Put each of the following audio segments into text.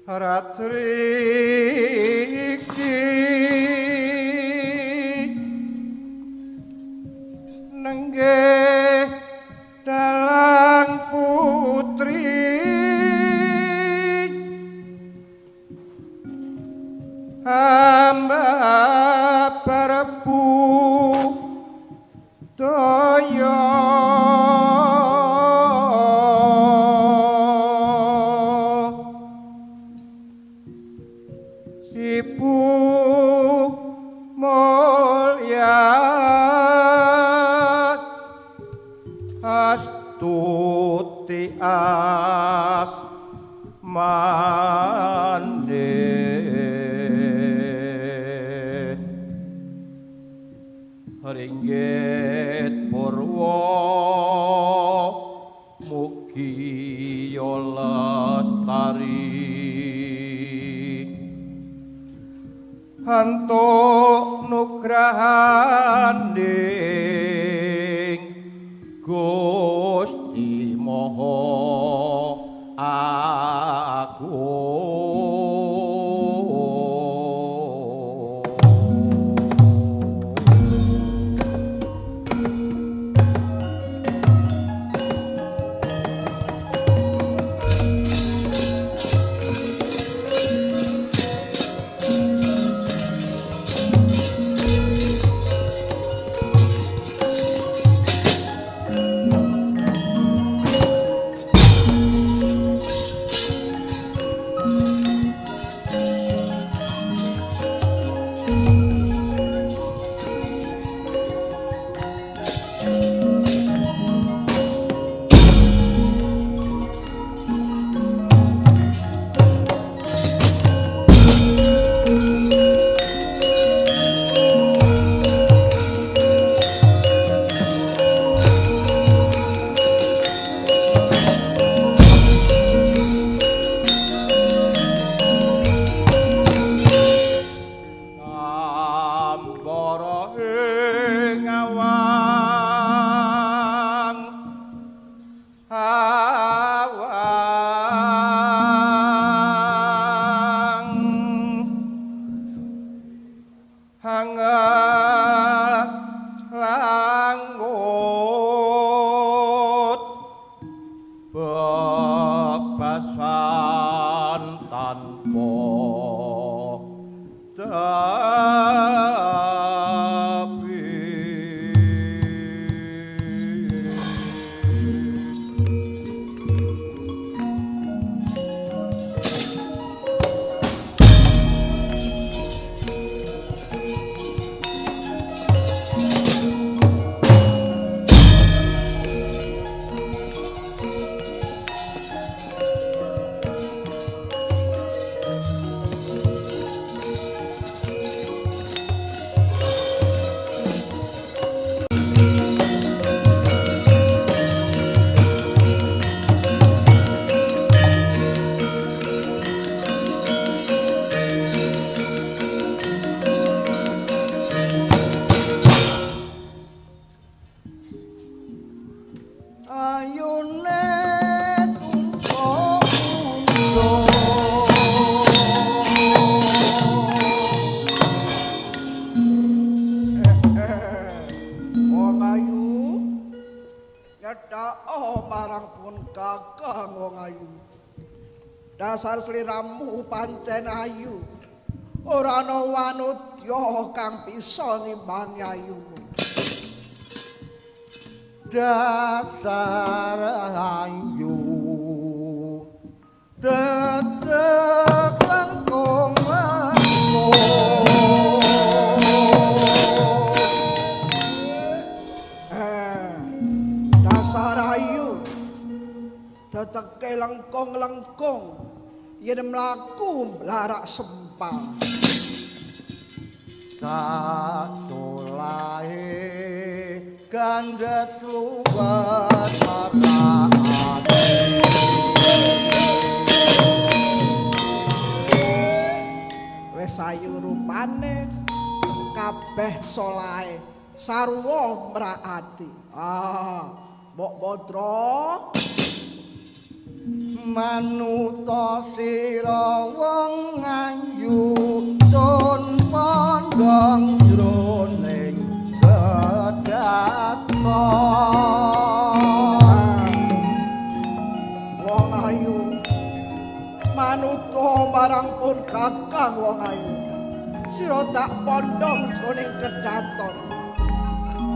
Ratriksi nenggih dalang putri hamba perbu daya Ibu mulya astuti asmane ringgit purwa mugi ya lestari antuk nugrahaning Gusti Maha Agung. Dasar sliramu pancen ayu. Ora ana wanudya kang bisa ngimbangi ayumu. Dasar ayu tetek langkung langkung. Dasar ayu teteke lengkung-lengkung yen mlaku mlarak sempal. Sasolahe gandhes luwes marake. Wis ayu rupane kabeh solahe sarwa mraati. Ah, mbok Badra. Manuta sira wong ayu sun pondong jroning kedaton. Wong ayu manuta marang pun kakang wong ayu. Sira tak pondong jroning kedaton.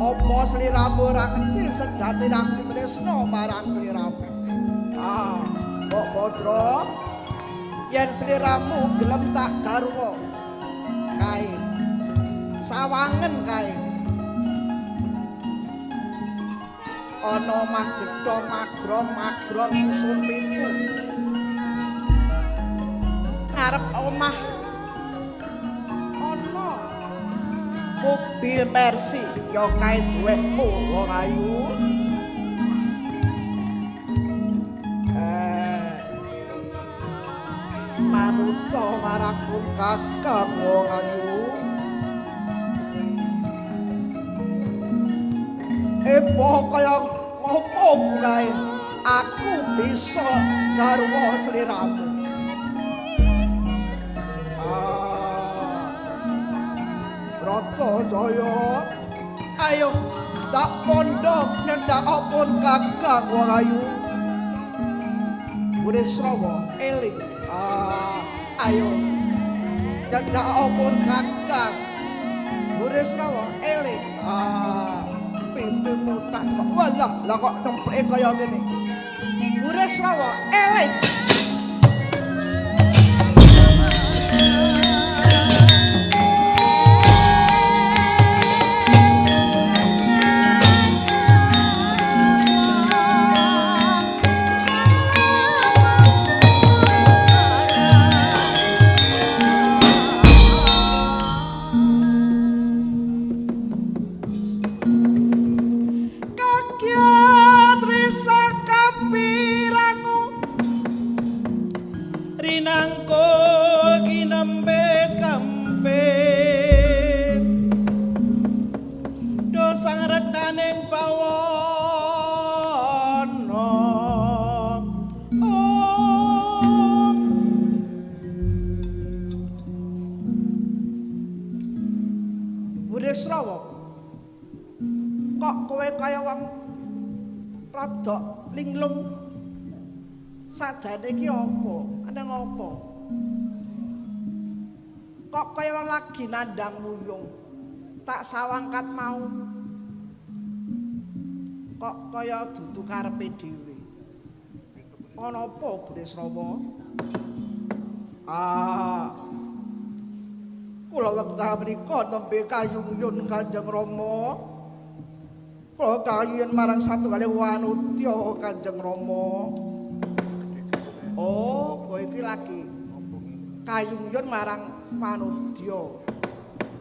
Apa sliramu ora ngerti sejatine aku tresna marang sliramu? Ah, Mbok Badra, yen sliramu gelem tak garwa kae. Sawangen kae. Ana omah gedhong magrong-magrong susun pitu. Ngarep omah ana mobil Mercy ya kae duwekmu wong ayu. Manuta marang kakang wong ayu. Ebo kaya ngopo kae aku bisa garwa sliramu. Bratajaya, ayo tak pondok nyedhak pun kakang wong ayu. Burisrawa eling. Ah, ayo nyedhak pun kakang. Burisrawa eling. Ah, pipimu tak walah lah kok nempeke kaya ngene. Burisrawa eling. Linglung sajane iki apa? Ana ngopo? Kok kaya wong lagi nandang muyung. Tak sawangkat mau. Kok kaya dudu karepe dhewe. Ana apa Burisrawa? Ah. Kula wekdal menika nembe kayungyun Kanjeng Rama. Kula kayuyen marang satunggaling wanudya Kanjeng Rama. Oh, kowe iki lagi kayungyun marang manudya.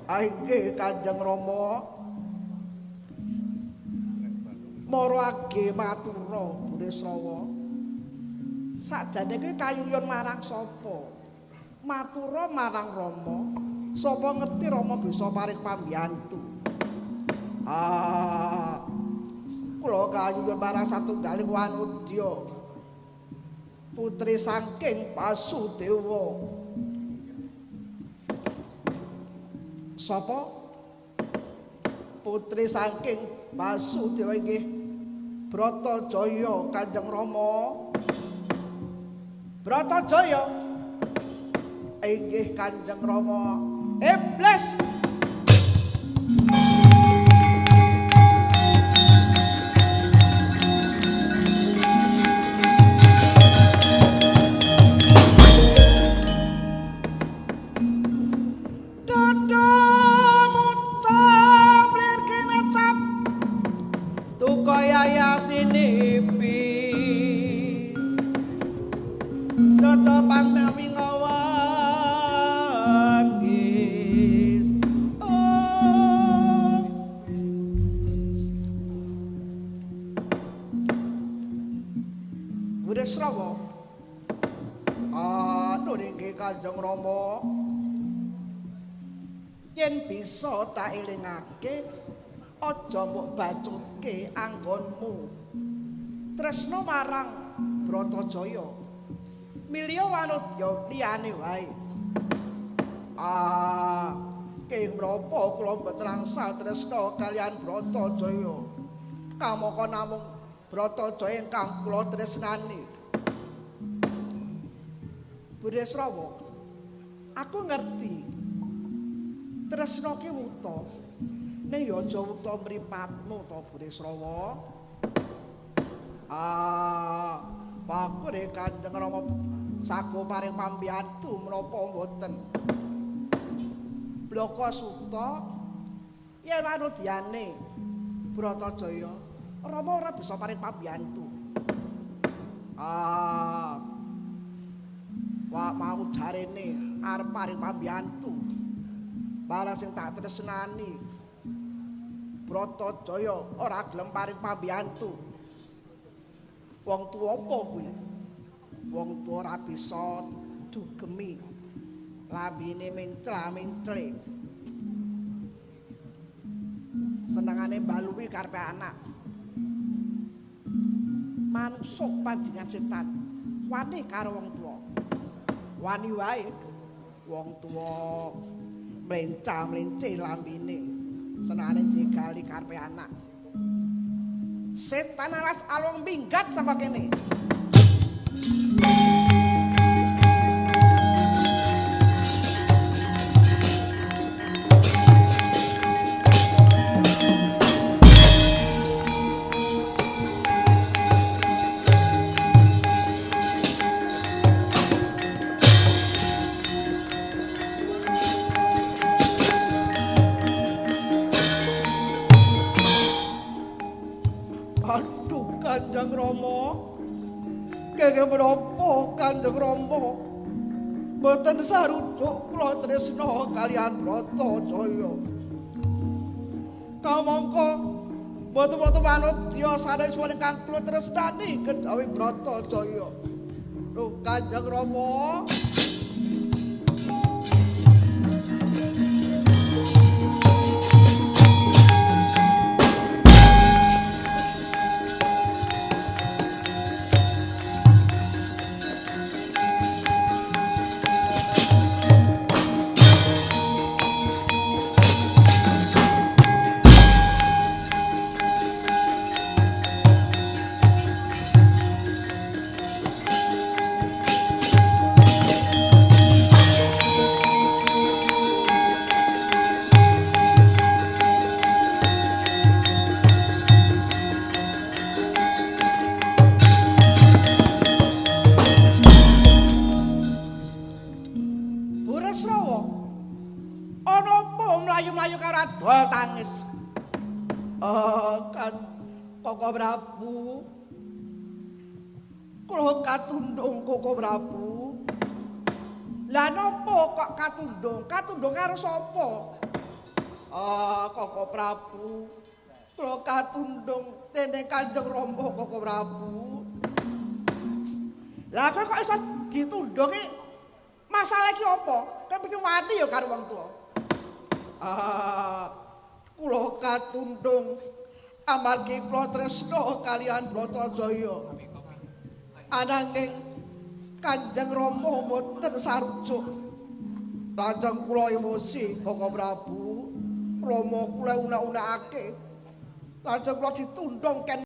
Ah inggih Kanjeng Rama. Marage matura Burisrawa. Sakjane kuwi kayungyun marang sapa? Matura marang Rama. Sapa ngerti Rama bisa paring pambiyantu. Ah, kula kayuyen marang satunggaling wanudya putri saking Basudewa. Sapa? Putri saking Basudewa inggih Bratajaya Kanjeng Rama. Bratajaya inggih Kanjeng Rama. Iblis. Kanjeng Rama, yen bisa tak elingake aja mbok bacutke anggonmu tresna marang Bratajaya. Milih wanodya liyane wae. Ah, keng menapa kula mboten angsal tresna kalian Bratajaya. Kamangka namung Bratajaya ingkang kula tresnani. Burisrawa, aku ngerti. Tresna ki wuta. Ning ya aja wuta mripatmu to Burisrawa. Ah, pakure Kanjeng Rama sago paring pambiyantu menapa mboten? Blaka Suta yen anudyane Bratajaya, Rama ora bisa paring pambiyantu. Ah, wah mau jarene arep paring pambiyantu. Barang sing tak tresnani Bratajaya ora gelem paring pambiyantu. Wong tuwa apa kuwi? Wong tuwa ora bisa dugemi. Lambene mencla-mencle. Senengane mbaluwi karepe anak. Manungsa panjenengan setan wani karo wong tuwa. Wani wae wong tuwa mlenca-mlence lambene. Senengane jegali karepe anak. Setan alas alung minggat saka kene. Kanjeng Rama, kenging menapa Kanjeng Rama mboten sarujuk kula tresna kalian Bratajaya. Kamangka mboten-mboten manudya sanes ingkang kula tresnani kejawi Bratajaya. Lho Kanjeng Rama. Tangis. Kan Koko Prabu. Kula katundung Koko Prabu. Lah napa kok katundung? Katundung karo sapa? Koko Prabu. Kula katundung dening Kanjeng Rama Koko Prabu. Lah kok iso ditundungi? Masalah iki apa? Kan mesti wani ya karo wong tuwa. Kula katundung amargi kula tresna kalian Bratajaya. Ananging Kanjeng Rama mboten sarujuk. Lajeng kula emosi Koko Prabu. Rama kula unak-unakake. Lajeng kula ditundung ken